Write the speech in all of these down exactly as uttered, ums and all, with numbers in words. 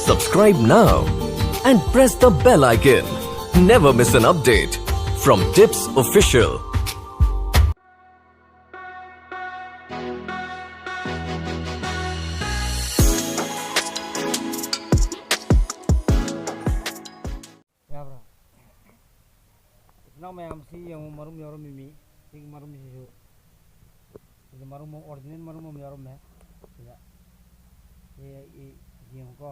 Subscribe now and press the bell icon. Never miss an update from Tips Official. ꯌꯥꯕ꯭ꯔꯥ? ꯏꯆꯤꯟ ꯏꯅꯥꯎ ꯃꯌꯥꯝ, ꯁꯤ ꯌꯦꯡꯉꯨ, ꯃꯔꯨꯝ ꯌꯥꯎꯔꯝꯃꯤ ꯃꯤ꯫ ꯁꯤꯒꯤ ꯃꯔꯨꯝꯁꯤꯁꯨ, ꯁꯤꯗ ꯃꯔꯨꯝ ꯑꯃ, original ꯃꯔꯨꯝ ꯑꯃ ꯌꯥꯎꯔꯝꯃꯦ꯫ ꯁꯤꯗ, ꯁꯤ, ꯁꯤ ꯌꯦꯡꯉꯨꯀꯣ꯫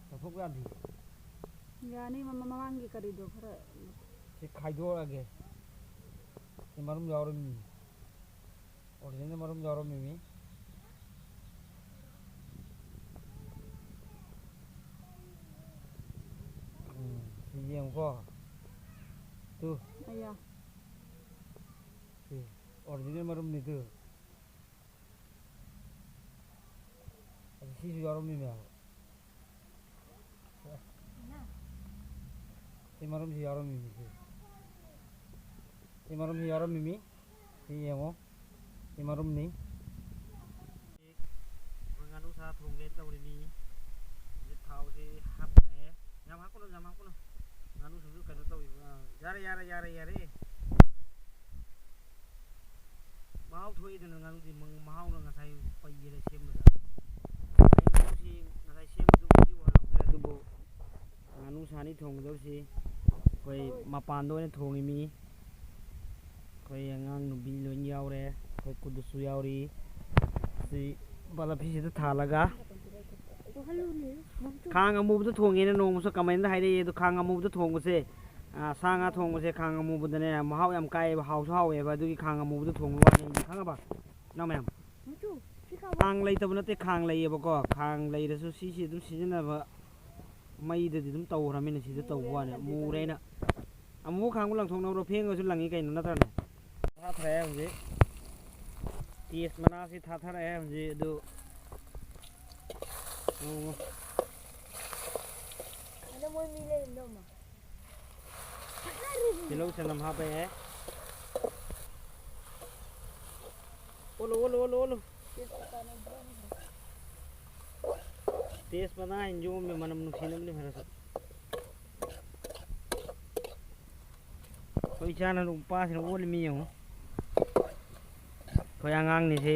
ꯂꯧꯊꯣꯛꯄ ꯌꯥꯗꯦ꯫ ꯌꯥꯅꯤ, ꯃꯃ-, ꯃꯃꯥꯡꯒꯤ ꯀꯔꯤꯗꯣ ꯈꯔ꯫ ꯁꯤ ꯈꯥꯏꯗꯣꯛꯑꯒꯦ꯫ ꯁꯤ ꯃꯔꯨꯝ ꯌꯥꯎꯔꯝꯃꯤ꯫ Original ꯃꯔꯨꯝ ꯌꯥꯎꯔꯝꯃꯤꯃꯤ꯫ ꯎꯝ, ꯁꯤ ꯌꯦꯡꯉꯨꯀꯣ꯫ ꯇꯨ꯫ ꯑꯌꯥ꯫ ꯁꯤ original ꯃꯔꯨꯝꯅꯤ ꯇꯨ꯫ ꯑꯗꯨ ꯁꯤꯁꯨ ꯌꯥꯎꯔꯝꯃꯤꯃꯦ ꯍꯥꯏꯕ꯫ ꯁꯤ ꯃꯔꯨꯝꯁꯤ ꯌꯥꯎꯔꯝꯃꯤꯃꯤ ꯁꯤ꯫ ꯁꯤ ꯃꯔꯨꯝꯁꯤ ꯌꯥꯎꯔꯝꯃꯤꯃꯤ꯫ ꯁꯤ ꯌꯦꯡꯉꯣ꯫ ꯁꯤ ꯃꯔꯨꯝꯅꯤ꯫ ꯑꯩꯈꯣꯏ ꯉꯥꯅꯨ ꯁꯥ ꯊꯣꯡꯒꯦꯅ ꯇꯧꯔꯤꯃꯤ꯫ ꯍꯧꯖꯤꯛ ꯊꯥꯎꯁꯤ ꯍꯥꯞꯄꯦ꯫ ꯌꯥꯝ ꯍꯥꯞꯀꯅꯨ, ꯌꯥꯝ ꯍꯥꯞꯀꯅꯨ꯫ ꯉꯥꯅꯨꯁꯤꯡꯁꯨ ꯀꯩꯅꯣ ꯇꯧꯏ꯫ ꯑ, ꯌꯥꯔꯦ, ꯌꯥꯔꯦ, ꯌꯥꯔꯦ, ꯌꯥꯔꯦ꯫ ꯃꯍꯥꯎ ꯊꯣꯛꯏꯗꯅ ꯉꯥꯅꯨꯗꯤ, ꯃ-, ꯃꯍꯥꯎꯅ ꯉꯁꯥꯏ ꯄꯩꯒꯔꯦ ꯁꯦꯝꯕꯗ꯫ ꯑꯩ ꯉꯥꯅꯨꯁꯤ ꯉꯁꯥꯏ ꯁꯦꯝꯕꯗꯨ ꯎꯗꯤ ꯎꯍꯜꯍꯧꯗ꯭ꯔꯦ, ꯑꯗꯨꯕꯨ ꯉꯥꯅꯨ ꯁꯥꯅꯤ ꯊꯣꯡꯒꯗꯧꯔꯤꯁꯤ ꯑꯩꯈꯣꯏ ꯃꯄꯥꯟꯗ ꯑꯣꯏꯅ ꯊꯣꯡꯉꯤꯃꯤ꯫ ꯑꯩꯈꯣꯏ ꯑꯉꯥꯡ ꯅꯨꯕꯤ ꯂꯣꯏ ꯌꯥꯎꯔꯦ, ꯑꯩꯈꯣꯏ ꯀꯨꯗꯨꯁꯨ ꯌꯥꯎꯔꯤ꯫ ꯁꯤ ꯕꯂꯞꯁꯤꯗ ꯊꯥꯜꯂꯒ ꯈꯥꯡ ꯑꯃꯨꯕꯗ ꯊꯣꯡꯉꯦꯅ ꯅꯣꯡꯃꯁꯨ comment ꯍꯥꯏꯔꯛꯑꯦ꯫ ꯑꯗꯣ ꯈꯥꯡ ꯑꯃꯨꯕꯗ ꯊꯣꯡꯕꯁꯦ, ꯑ, ꯁꯥ ꯉꯥ ꯊꯣꯡꯕꯁꯦ ꯈꯥꯡ ꯑꯃꯨꯕꯗꯅꯦ ꯃꯍꯥꯎ ꯌꯥꯝ ꯀꯥꯏꯌꯦꯕ, ꯍꯥꯎꯁꯨ ꯍꯥꯎꯋꯦꯕ꯫ ꯑꯗꯨꯒꯤ ꯈꯥꯡ ꯑꯃꯨꯕꯗ ꯊꯣꯡꯕ ꯋꯥꯅꯤ, ꯈꯪꯉꯕ ꯏꯅꯥꯎ ꯃꯌꯥꯝ? ꯈꯥꯡ ꯂꯩꯇꯕ ꯅꯠꯇꯦ, ꯈꯥꯡ ꯂꯩꯌꯦꯕꯀꯣ꯫ ꯈꯥꯡ ꯂꯩꯔꯁꯨ ꯁꯤꯁꯤ ꯑꯗꯨꯝ ꯁꯤꯖꯤꯟꯅꯕ, ꯃꯩꯗꯗꯤ ꯑꯗꯨꯝ ꯇꯧꯈ꯭ꯔꯃꯤꯅ ꯁꯤꯗ ꯇꯧꯕ ꯋꯥꯅꯤ꯫ ꯃꯨꯔꯦ ꯑꯩꯅ꯫ ꯑꯃꯨꯕ ꯈꯥꯡꯕꯨ ꯂꯪꯊꯣꯛꯅꯕ꯭ꯔꯣ? ꯐꯦꯡꯉꯁꯨ ꯂꯪꯉꯤ ꯀꯩꯅꯣ, ꯅꯠꯇ꯭ꯔꯅꯦ? ꯊꯥꯊꯔꯛꯑꯦ ꯍꯧꯖꯤꯛ꯫ ꯇꯦꯖ ꯃꯅꯥꯁꯤ ꯊꯥꯊꯔꯛꯑꯦ ꯍꯧꯖꯤꯛ꯫ ꯑꯗꯨ ꯌꯦꯡꯉꯣ꯫ ꯑꯗꯣ ꯃꯣꯏ ꯃꯤ ꯂꯩꯔꯝꯗꯧ ꯃꯥ꯫ ꯇꯤꯜꯍꯧ ꯆꯅꯝ ꯍꯥꯞꯄꯛꯑꯦ꯫ ꯑꯣꯜꯂꯨ, ꯑꯣꯜꯂꯨ, ꯑꯣꯜꯂꯨ, ꯑꯣꯜꯂꯨ꯫ ꯇꯦꯖꯄꯇꯥ ꯍꯥꯏꯅ ꯌꯣꯝꯃꯦ, ꯃꯅꯝ ꯅꯨꯡꯁꯤꯅꯕꯅꯤ ꯈꯔꯁꯨ꯫ ꯑꯩꯈꯣꯏ ꯏꯆꯥꯅ ꯅꯨꯄꯥꯁꯤꯅ ꯑꯣꯠꯂꯤ ꯃꯤ ꯌꯦꯡꯉꯨ꯫ ꯑꯩꯈꯣꯏ ꯑꯉꯥꯡꯅꯤꯁꯤ꯫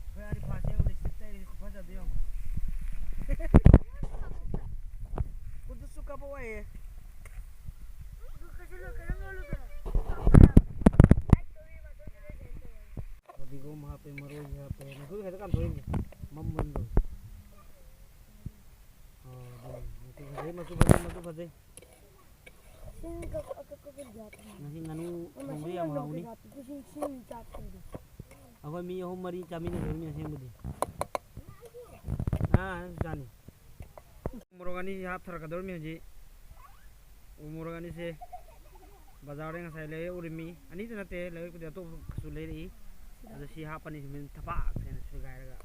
ꯑꯩꯈꯣꯏ ꯑꯥꯗꯤ ꯐꯥꯁ ꯌꯦꯡꯉꯨ, ꯂꯤꯞꯁꯇꯤꯛ ꯇꯩꯔꯤꯁꯦ ꯈꯨꯐꯖꯗꯣ ꯌꯦꯡꯉꯨ꯫ ꯈꯨꯠꯇꯨꯁꯨ ꯀꯥꯞꯄꯛꯑꯣꯌꯦ꯫ ꯐꯗꯤꯒꯣꯝ ꯍꯥꯞꯄꯦ, ꯃꯔꯣꯏꯁꯨ ꯍꯥꯞꯄꯦ꯫ ꯃꯈꯣꯏ ꯈꯛꯇ ꯀꯥꯝꯊꯣꯛꯏꯅꯦ꯫ ꯃꯝ ꯃꯝ ꯇꯧꯋꯤ꯫ ꯑꯣ, ꯑꯗꯨꯅꯤ꯫ ꯃꯆꯨ ꯐꯖꯩ, ꯃꯆꯨ ꯐꯖꯩ, ꯃꯆꯨ ꯐꯖꯩ꯫ ꯉꯁꯤ ꯉꯥꯅꯨ ꯊꯣꯡꯕ ꯌꯥꯝ ꯍꯥꯎꯅꯤ꯫ ꯑꯩꯈꯣꯏ ꯃꯤ ꯑꯍꯨꯝ ꯃꯔꯤ ꯆꯥꯃꯤꯟꯅꯗꯣꯏꯅꯤ ꯑꯁꯦꯡꯕꯗꯤ꯫ ꯑꯥ, ꯅꯪꯁꯨ ꯆꯥꯅꯤ꯫ ꯃꯣꯔꯣꯛ ꯑꯅꯤ ꯍꯥꯞꯊꯔꯛꯀꯗꯧꯔꯤꯃꯤ ꯍꯧꯖꯤꯛ꯫ ꯎ ꯃꯣꯔꯣꯛ ꯑꯅꯤꯁꯦ ꯕꯖꯥꯔꯗ ꯉꯁꯥꯏ ꯂꯩꯔꯛꯎꯔꯤꯃꯤ꯫ ꯑꯅꯤꯗ ꯅꯠꯇꯦ, ꯂꯩꯔꯛꯄꯗꯤ ꯑꯇꯣꯞꯄꯁꯨ ꯂꯩꯔꯛꯏ꯫ ꯑꯗꯣ ꯁꯤ ꯍꯥꯞꯄꯅꯤ, ꯁꯨꯃꯥꯏꯅ ꯊꯕꯥꯛ ꯍꯥꯏꯅ ꯁꯣꯏꯒꯥꯏꯔꯒ꯫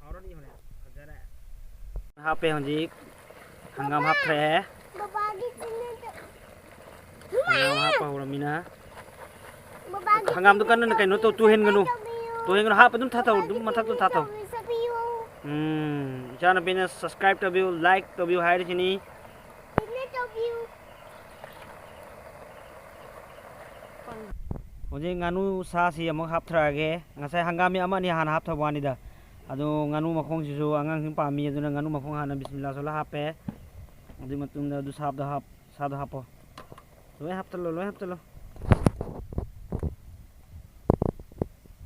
ꯍꯥꯎꯔꯅꯤ ꯍꯣꯔꯦꯟ꯫ ꯐꯖꯔꯦ꯫ ꯍꯥꯞꯄꯦ ꯍꯧꯖꯤꯛ꯫ ꯍꯪꯒꯥꯝ ꯍꯥꯞꯈ꯭ꯔꯦ꯫ ꯕꯕꯥꯒꯤ ꯆꯤꯡꯗ ꯍꯪꯒꯥꯝ ꯍꯥꯞꯄ ꯍꯧꯔꯃꯤꯅ꯫ ꯕꯕꯥꯒꯤ ꯍꯪꯒꯥꯝꯗꯣ ꯀꯟꯅ ꯆꯤꯡꯗ ꯀꯩꯅꯣ ꯇꯧ, ꯇꯨꯍꯦꯟꯒꯅꯨ꯫ ꯇꯧꯕꯤꯌꯨ꯫ ꯇꯨꯍꯦꯟꯒꯅꯨ, ꯍꯥꯞꯄ ꯑꯗꯨꯝ ꯊꯥꯊꯧ, ꯑꯗꯨꯝ ꯕꯕꯥꯒꯤ ꯃꯊꯛꯇ ꯆꯤꯡꯗ ꯊꯥꯊꯧ꯫ ꯇꯧꯕꯤꯌꯨ꯫ ꯎꯝ, ꯏꯆꯥꯅꯨꯄꯤꯅ subscribe ꯇꯧꯕꯤꯌꯨ, like ꯇꯧꯕꯤꯌꯨ ꯍꯥꯏꯔꯤꯁꯤꯅꯤ꯫ ꯆꯤꯡꯗ ꯇꯧꯕꯤꯌꯨ꯫ ꯍꯧꯖꯤꯛ ꯉꯥꯅꯨ ꯁꯥꯁꯤ ꯑꯃꯨꯛ ꯍꯥꯞꯊꯔꯛꯑꯒꯦ꯫ ꯉꯁꯥꯏ ꯍꯪꯒꯥꯝ ꯃꯤ ꯑꯃ ꯑꯅꯤ ꯍꯥꯟꯅ ꯍꯥꯞꯊꯕ ꯋꯥꯅꯤꯗ꯫ ꯑꯗꯣ ꯉꯥꯅꯨ ꯃꯈꯣꯡꯁꯤꯁꯨ ꯑꯉꯥꯡꯁꯤꯡ ꯄꯥꯝꯃꯤ, ꯑꯗꯨꯅ ꯉꯥꯅꯨ ꯃꯈꯣꯡ ꯍꯥꯟꯅ ꯕꯤꯁꯃꯤꯜꯂꯥ ꯁꯣꯜꯂ ꯍꯥꯞꯄꯦ꯫ ꯑꯗꯨꯒꯤ ꯃꯇꯨꯡꯗ ꯑꯗꯨ ꯁꯥꯗꯣ ꯍꯥꯞ-, ꯁꯥꯗꯣ ꯍꯥꯞꯄꯣ꯫ ꯂꯣꯏ ꯍꯥꯞꯆꯜꯂꯣ, ꯂꯣꯏ ꯍꯥꯞꯆꯜꯂꯣ꯫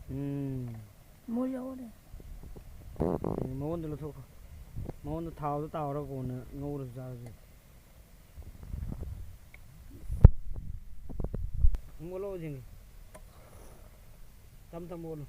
ꯎꯝ꯫ ꯃꯣꯏ ꯌꯥꯎꯔꯦ꯫ ꯎꯝ, ꯃꯉꯣꯟꯗ ꯂꯧꯊꯣꯛꯈꯣ꯫ ꯃꯉꯣꯟꯗ ꯊꯥꯎꯗ ꯇꯥꯎꯔꯒ ꯀꯣꯟꯅ ꯉꯧꯔꯁꯨ ꯆꯥꯔꯁꯨ꯫ ꯑꯃꯨꯛ ꯑꯣꯠꯂꯛꯑꯣ ꯌꯦꯡꯒꯦ꯫ ꯇꯞ ꯇꯞꯅ ꯑꯣꯠꯂꯨ꯫